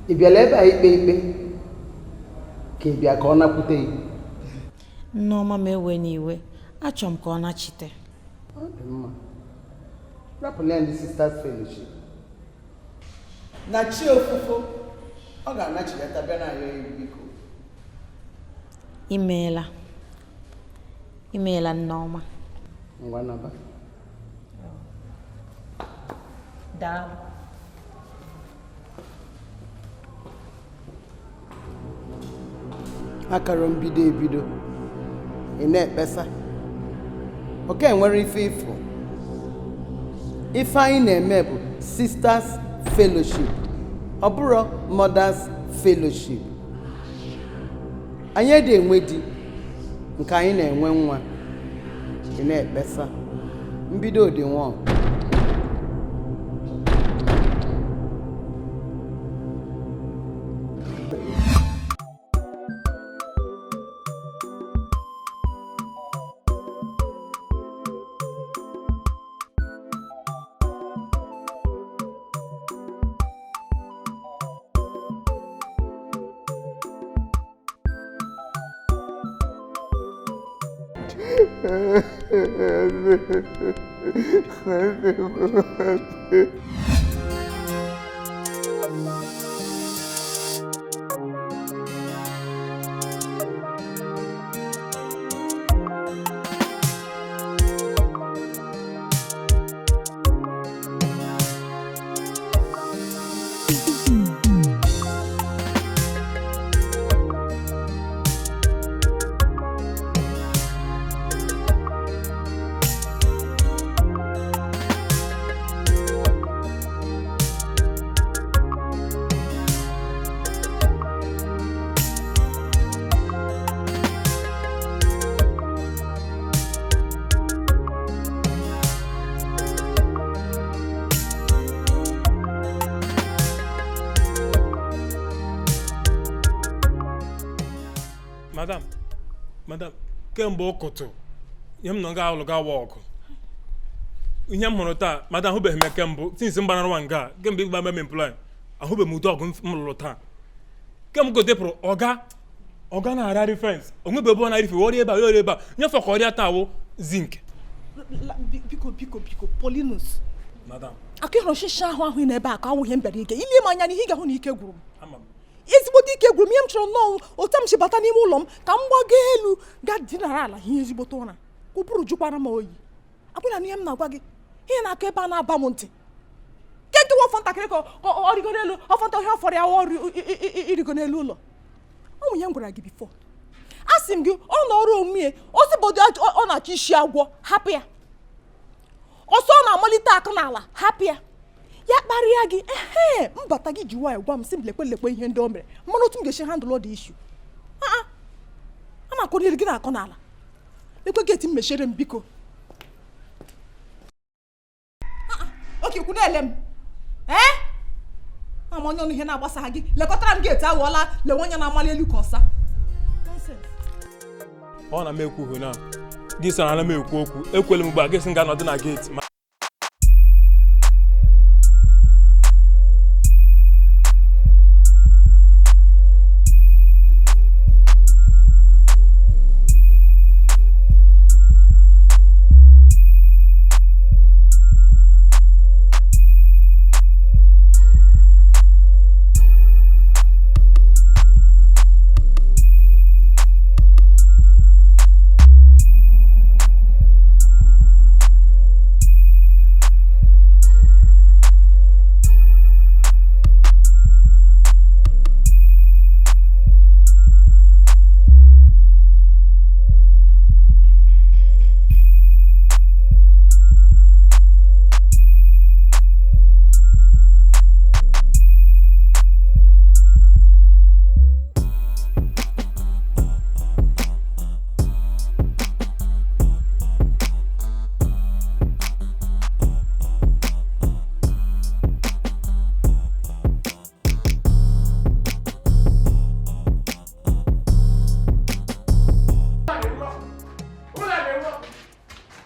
Ị bịala ebe a ikpe ikpe ka ị bịa ka ọ nakwute gị? Nneọma, m ewena iwe, achọrọ m ka ọ nachite. Ọ dị mma, rapụla ya ndị Sisters Fellowship na chi ofufo, ọ ga-anachilata bịa na ayọ ya biko. Imeela, imeela Nneọma. Ngwa, naba. Daalụ. Akara mbido ebido ị na-ekpesa oke nwere ife ịfụ. Ife anyị na-eme bụ Sisters Fellowship, ọ bụrụ Mothers Fellowship. Anyị ede enwe di nke anyị na-enwe nwa. Ị na-ekpesa mbido dị nwa. Madam, madam, kemgbe ụkụtụ ihe m nọ nga alụ gawa ọgụ, ihe m hụrụ taa, madam, ahụbeghị m ya kemgbe since m gbanara nga, kemgbe ịgba m employ, ahụbeghị m ụdị ọgụ m lụrụ taa. Kemgbe gote pụrụ ọga, ọga na-arịarị fence, onwebe ebe ọ na-arife ọrịa ebe a, ọrịa ebe a nyefe ka ọrịa taa wụ zinc. Biko, biko, biko, Paulinus. Madam. Akụ ịhụrụ ọchịchị ahụ ahụ na ebe a ka awụ ihe m bịara ige ile m anya n'ihe ị ga-ahụ na ike gwụrụ m. Ama m. Ezigbote ike gwụrụ m. Ihe m chọrọ nnọọ, otu m si bata n'ime ụlọ m ka m gbago elu ga dinara ala hie ezigbote ụra, ka ụbụrụ jukwara m oyi. Akwụna na ihe m na-agwa gị, ihe na-akọ ebe a na-aba m ntị ke nke ọfọ ntakịrị ka ọ rigo n'elu ọfọ nta ihe ọ fọrọ ya ọrụ irigo n'elu ụlọ. Ọ nwụ ihe m gwara gị before, a sị m gị ọ nọrọ onwe ya osibodo ọ na-achọ isi agwọ, hapụ ya ọsọ ọ na-amalite akụ n'ala, hapụ ya ya kparịa gị. Ehe, mbata gị ji nwayọ gwa m sị m lekwe lekwe ihe ndị o mere, mmanụ otu m ga-esi handle the issue. Aa, a na-akọ n'elu gị na-akọ n'ala. Lekwe gate m, mechere m biko. Oke kwu na-ele m ee, ama onye ọnụ ihe na-agbasa gị, lekọtara m gate aghọọla lewe onye na-amali elu ka ọsa. Nonsense. Ọ na m ekwughị na gị sara na m ekwu okwu ekwele m ugbu a gị sị m ga-anọdụ na gate ma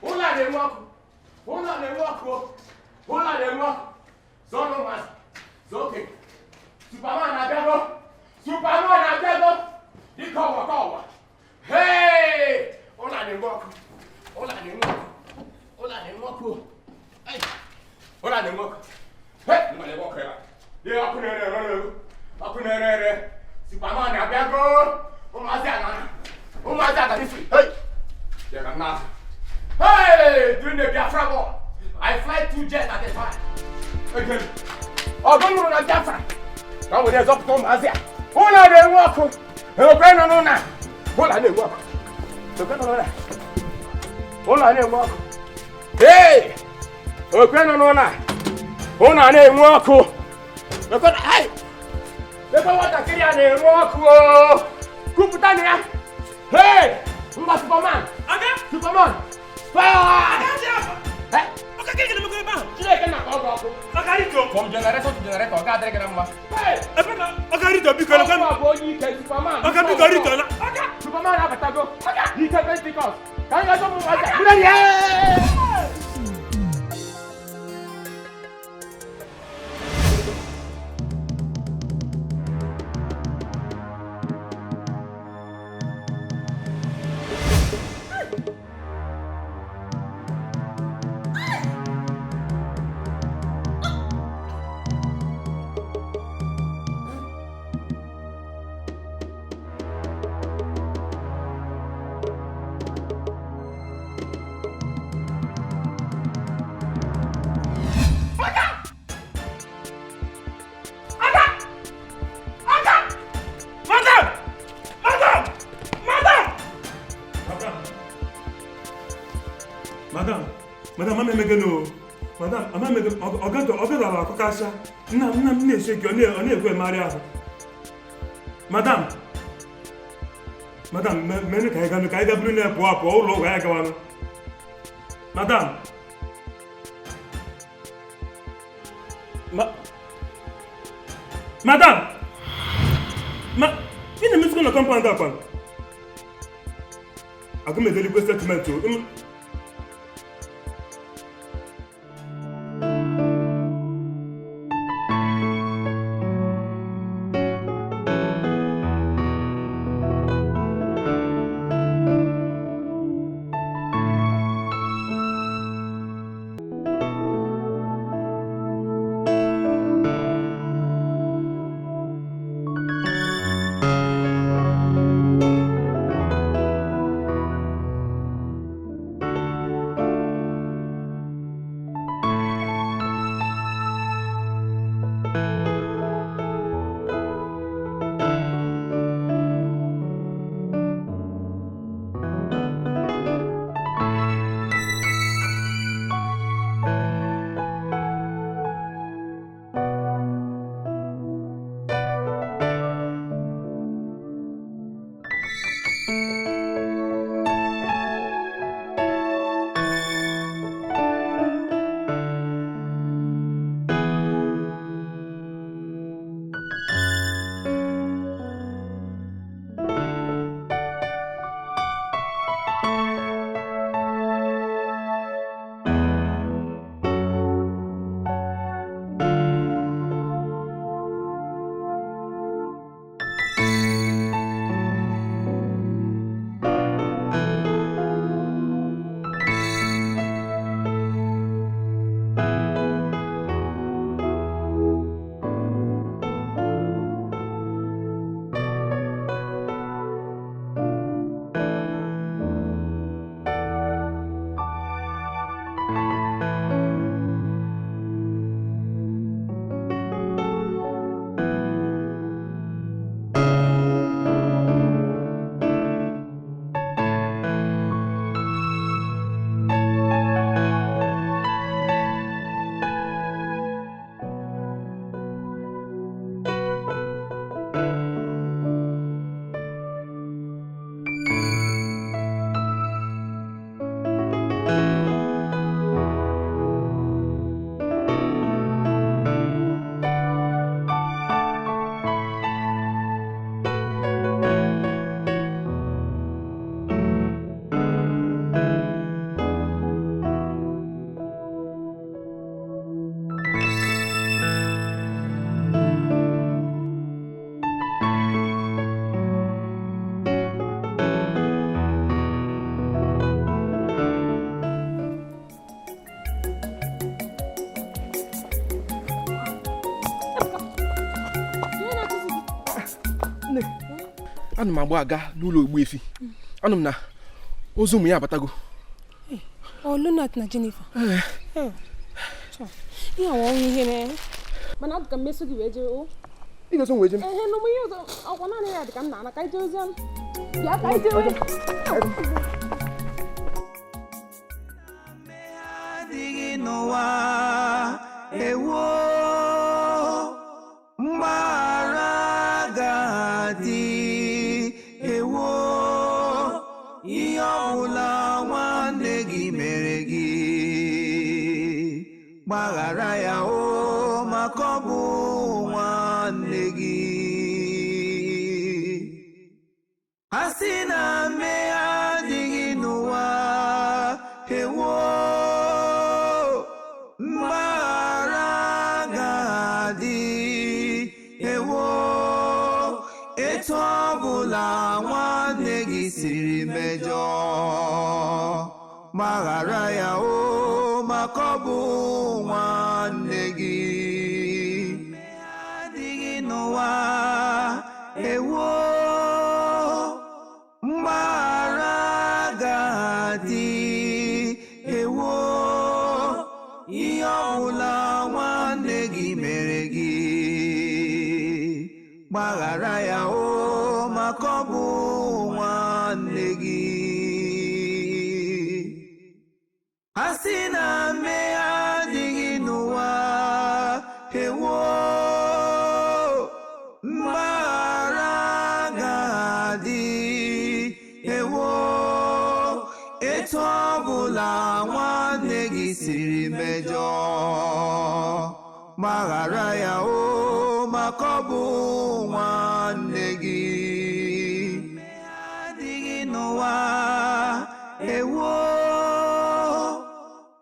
Ụlọ a na-enwe ọkụ, ụlọ a na-enwe ọkụ, ụlọ a na-enwe ọkụ. Zọọ ụmụazị, zọọ okenye. Superman na-abịa. Lee ọkụ na-ere ere ọkụ na-ere ere. Superman abịago. Ụmụazị a na ụmụazị a ga-adị free. Hey! Bịa ka m na-azụ. Hey! During the Biafra war, I fly two jets at a time. Again. Ọgụ m rụrụ na Biafra. Ka m were zọpụta ụmụazị a. Ụlọ na-enwe ọkụ. Ekwe nọ n'ụlọ a. Ụlọ na-enwe ọkụ. Ekwe nọ n'ụlọ a. Ụlọ na-enwe ọkụ. Hey! Ekwe nọ n'ụlọ a. Ụlọ na-enwe ọkụ. Ekwe ai! Ekwe nwatakịrị a na-enwe ọkụ o. Kwupụta na ya. Hey! Ngwa Superman! Aga! Superman! Fire! Eh? Ọka gịnị na-emekwa ebe ahụ? Chineke na-akpọ gị ọkụ. Ọka rito. From generator to generator, ọ ga-adịrị gị na mma. Hey! Ebe na ọka rito biko lekwa m. Ọkụ a bụ onye ike Superman. Ọka biko rito na. Ọka! Superman abatago. Ike Pentikọst. Ka anyị ga-azọ ụmụ nwaanyị a. Bụrụ ya! Madam! Madam! Madam! Madam! Madam! Madam, ama emege no. Madam, ama emege ọgọdọ ọgọdọ ala akọkasịa. Nna m nna m na-eche gị ọ na-ekwe emegharị ahụ. Madam! Madam, menụ ka anyị ganụ ka anyị ga buru na pụọ apụọ ụlọ ọgwụ anyị gawanụ. Madam! Ma Madam! Ma ị na-emezikwa na kọmpaụnd a kwanụ? Aga m edelikwe statement o. Ana m agba aga n'ụlọ Ogbuefi. Anụ m na ozu ụmụ ya abatago. Ọ Lunat na Jennifer. Ihe ọwa ọnwụ ihe na mana ọ dị ka mmeso gị wee jee o. Ị ga-eso m wee jee m? Ehe, n'ụmụ ihe ọzọ ọkwa naanị ya dị ka m na-ana ka anyị jee ozi ọnụ. Bịa ka anyị jee. Adịghị n'ụwa ewo mgbaghara ga-adị ewo ihe ọbụla nwanne gị mere gị gbaghara ya o maka ọ bụ nwanne gị a sị na mmehie adịghị n'ụwa ewo mgbaghara ga-adị ewo etu ọbụla nwanne gị siri mejọ gbaghara ya o maka ọ bụ nwanne gị adịghị n'ụwa ewo mgbaghara ga-adị ewo ihe ọbụla nwanne gị mere gị gbaghara ya o maka ọ bụ nwanne gị a sị na mmehie adịghị n'ụwa ewo mgbaghara ga-adị ewo etu ọbụla nwanne gị siri mejọ gbaghara ya o maka ọ bụ nwanne gị adịghị n'ụwa ewo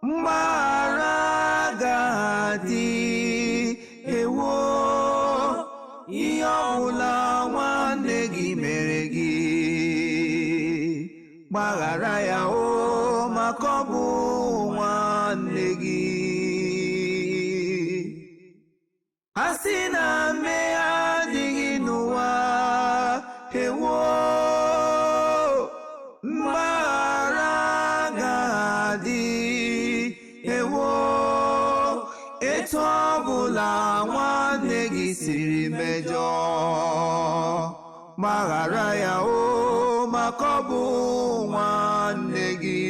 mgbaghara ga-adị ewo ihe ọbụla nwanne gị mere gị gbaghara ya o maka ọ bụ nwanne gị a sị na mmehie adịghị n'ụwa ewo mgbaghara ga-adị ewo etu ọbụla nwanne gị siri mejọ gbaghara ya o maka ọ bụ nwanne gị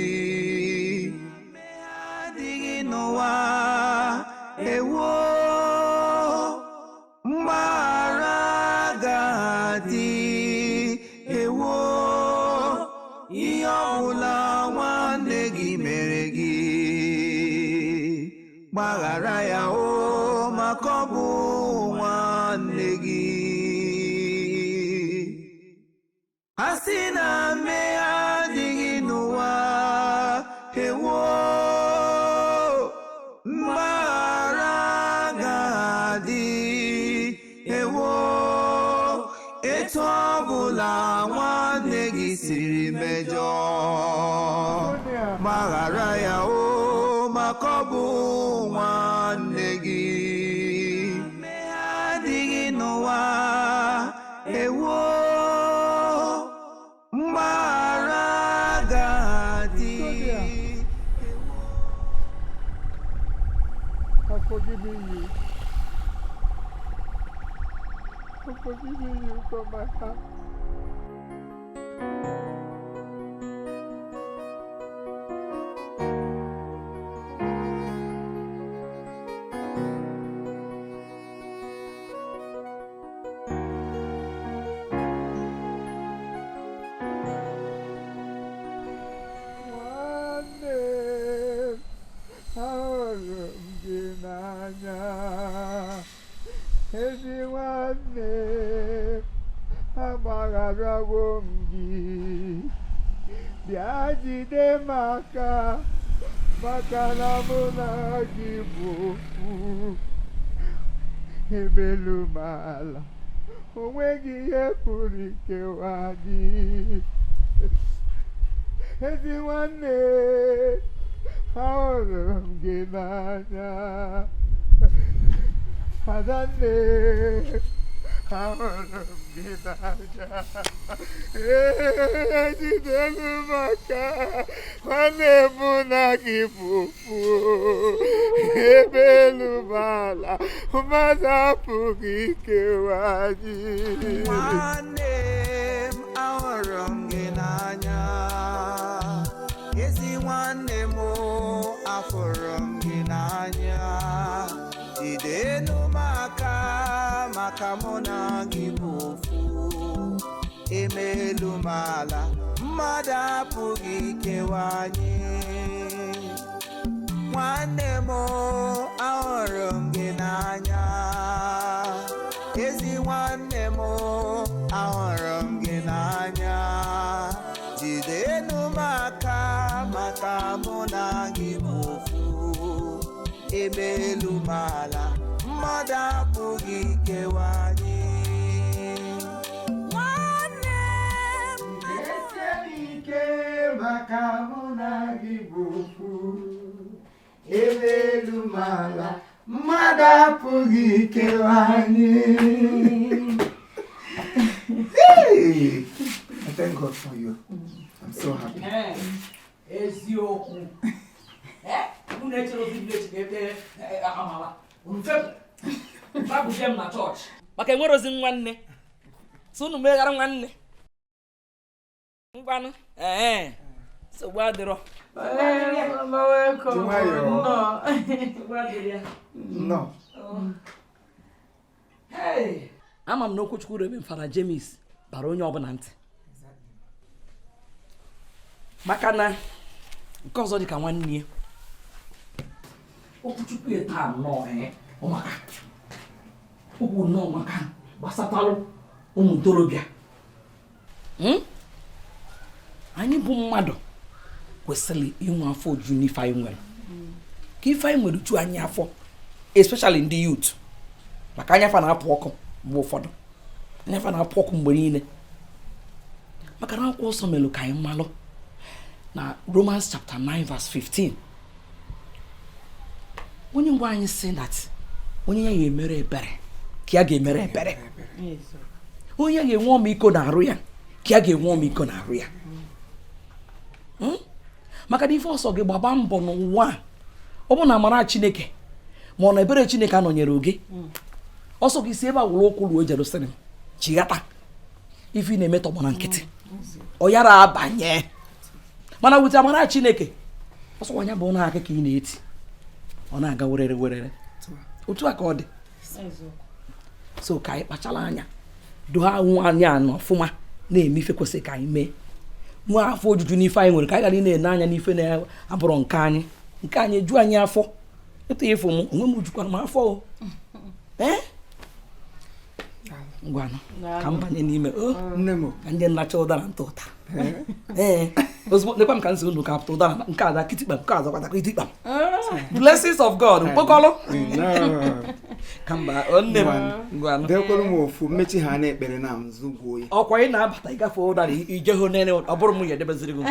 adịghị n'ụwa ewo mgbaghara ga-adị ewo ihe ọbụla nwanne gị mere gị gbaghara ya o maka ọ bụ nwanne gị a sị na mmehie adịghị n'ụwa ewo mgbaghara ga-adị ewo etu ọbụla nwanne gị siri mejọ gbaghara ya o maka ọ bụ nwanne gị mmehie adịghị n'ụwa ewo mgbaghara ga-adị. I've forgiven you. I've forgiven you from my heart. Nwanne m, ahụrụ m gị n'anya. Ezi nwanne m, agbagharawo m gị. Bịa jide m aka maka na mụ na gị bụ ofu. Ebelu m ala, o nweghị ihe pụrụ ikewa gị. Ezi nwanne, ahụrụ m gị n'anya. Adanne, Ahụrụ m gị n'anya. Ee, jidenu m aka, nwanne mụ na gị bụ ofu. Ebe elu ma ala, mmadụ apụghị ikewa anyị. Nwanne m, ahụrụ m gị n'anya. Ezi nwanne m, afụrụ m gị n'anya. Jidenu m aka maka mụ na gị bụ ofu. Emelu m ala, mmadụ apụghị ikewa anyị. Nwanne m, ahụrụ m gị n'anya. Ezi nwanne m, ahụrụ m gị n'anya. Jidenu m aka maka mụ na gị bụ ofu. Ebe elu m ala, mmadụ apụghị ikewa anyị. Nwanne m. Jidesie m ike maka mụ na gị bụ ofu. Ebe elu ma ala, mmadụ apụghị ikewa anyị. Hey! I thank God for you. I'm so happy. Eziokwu. Unu echere ozi village ka ebe amala unu fepụ babuje m na chọọchị maka enwere ozi nwanne so unu meghara nwanne ngwanụ. Ee, nsogbu adịrọ. Dị nwayọọ. Nsogbu adịrọ ya. Nnọọ. Hey! Ama m na okwuchukwu Reverend Fada James bara onye ọbụla ntị, maka na nke ọzọ dịka nwanne ya, okwuchukwu ya taa nnọọ, ee, ụmụaka okwu nnọọ maka gbasatalụ ụmụ ntorobịa. Anyị bụ mmadụ kwesịrị inwe afọ ojuju n'ife anyị nwere, ka ife anyị nwere ju anyị afọ, especially ndị youth, maka anya fa na-apụ ọkụ mgbe ụfọdụ, anya fa na-apụ ọkụ mgbe niile, maka na akwụkwọ nsọ melụ ka anyị malụ na Romans chapter 9 verse 15, onye nwe anyị si that onye ya ga-emere ebere ka ya ga-emere ebere, onye ya ga-enwe ọmịiko na-arụ ya ka ya ga-enwe ọmịiko na-arụ ya. Maka na ife ọsọ gị gbaba mbọ n'ụwa a, ọ bụ na amara Chineke ma ọ na ebere Chineke anọnyere oge ọsọ gị si ebe a wụrụ ụkwụ ruo Jerusalem chighata, ife ị na-eme tọgbọ na nkịtị, ọ yara abanye. Mana wute amara Chineke, ọsọ anya bụ na aka ka ị na-eti, ọ na-aga werere werere. Otu a ka ọ dị. So ka anyị kpachara anya doo anwụ anyị anọ ọfụma, na-eme ife kwesịrị ka anyị mee, nwee afọ ojuju n'ife anyị nwere, ka anyị ghara ị na-ene anya n'ife na-abụrọ nke anyị, nke anyị eju anyị afọ. Etu ịfụ m onwe m jukwara m afọ o. Ee, ngwanụ, ka m banye n'ime o. Nne m. Ka ndị nlacha ụdara ntụ ụta. Ee, ozugbo nekwa m ka nsi unu ka apụta ụdara nke aza kitikpam, nke aza kwata kitikpam. Blessings of God mkpokọrọ ka mba o nne m. Ngwanụ. Dekwere m ofu mmechi ha na-ekpere na nzugwo ya. Ọkwa ị na-abata ịgafe ụdara ije hụ nene, ọ bụrụ m ya edebeziri gị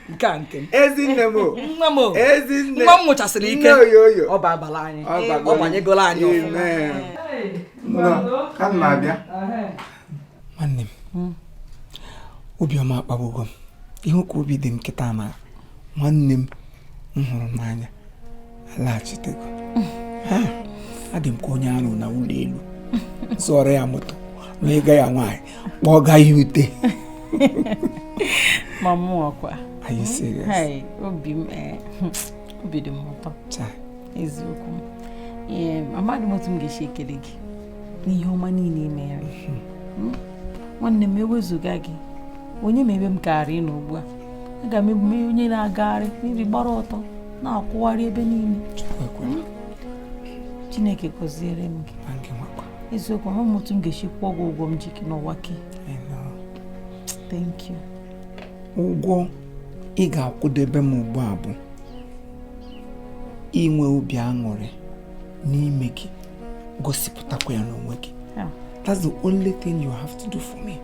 nke a nke m. Ezinne m o. Nwa m o. Ezinne. Nwa m nwụchasịrị ike. Nne oyoyo. Ọ ba abalị anyị. Ọ bago. Ọ banyegolo anyị ọfụma. Amen. Nnọọ, ka m na-abịa. Nwanne m, obiọma akpagbugo m. Ihu ka obi dị m kịta na nwanne m m hụrụ n'anya alaghachitego. Ha, adị m ka onye arụ na ụlọ elu zụọrọ ya moto na ịga ya nwaanyị kpọga ya ute. Ma mụ ọkwa. Are you serious? Hey, obi m, obi dị m ụtọ. Chai. Eziokwu m. Ee, amaghị m otu m ga-esi ekele gị n'ihe ọma niile ị mere. Nwanne m, ewezụga gị, onye ma ebe m kaara ịnọ ugbu a? Aga m ebume onye na-agagharị nri gbara ọtọ na-akwụgharị ebe niile. Chukwu ekwela. Chineke gọziere m gị. Na gị nwakwa. Eziokwu, amaghị m otu m ga-esi kwụọ gị ụgwọ m ji gị n'ụwa ke. I know. Thank you. Ụgwọ ị ga-akwụdebe m ugbu a bụ inwe obi aṅụrị n'ime gị, gosipụtakwa ya n'onwe gị. That's the only thing you have to do for me.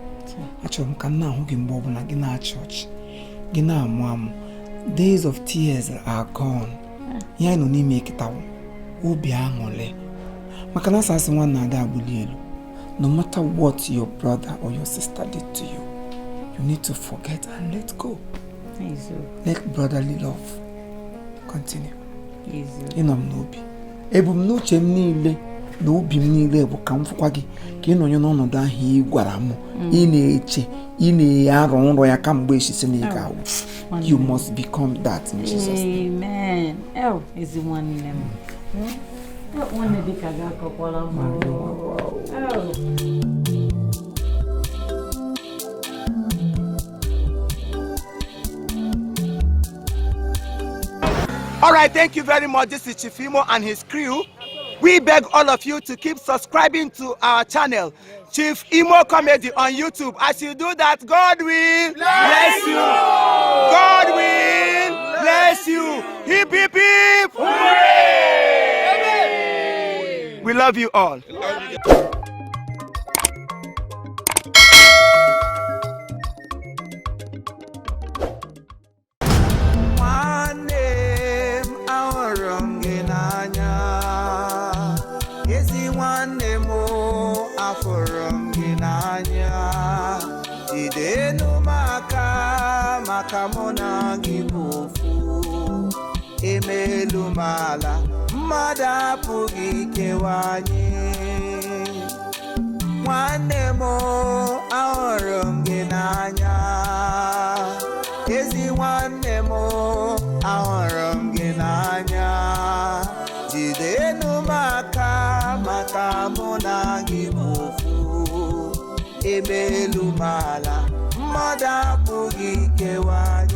Achọrọ m ka m na-ahụ gị mgbe ọbụla gị na-achị ọchị, gị na-amụ amụ. Days of tears are gone. Ihe anyị nọ n'ime kịta bụ obi aṅụrị, maka na asasị nwanne ada agbuli elu. No matter what your brother or your sister did to you, you need to forget and let go. Eziokwu. Let brotherly love continue. Eziokwu. Ịnọ m n'obi. Ebumnuche m niile na obi m niile bụ ka m fụkwa gị ka ị nọnye n'ọnọdụ ahụ ị gwara m ị na-eche ị na-arọ nrọ ya kamgbe esisi na ị ga-awụ. You must become that in Jesus' name. Amen. El, ezi nwanne m. El, nwanne dịka gị akọkwala m. El. All right, thank you very much. This is Chief Imo and his crew. We beg all of you to keep subscribing to our channel, Chief Imo Comedy on YouTube. As you do that, God will bless you. God will bless you. Hip, hip, hip. Hooray! We love you all. Nwanne m, ahụrụ m gị n'anya. Ezi nwanne m, afụrụ m gị n'anya. Jidenu m aka maka mụ na gị bụ ofu. Emelu m ala, mmadụ apụghị ikewa anyị. Nwanne m, ahụrụ m gị n'anya. Ezi nwanne m, ahụrụ m gị n'anya. Jidenu m aka maka mụ na gị bụ ofu. Emelu m ala, mmadụ apụghị ikewa anyị.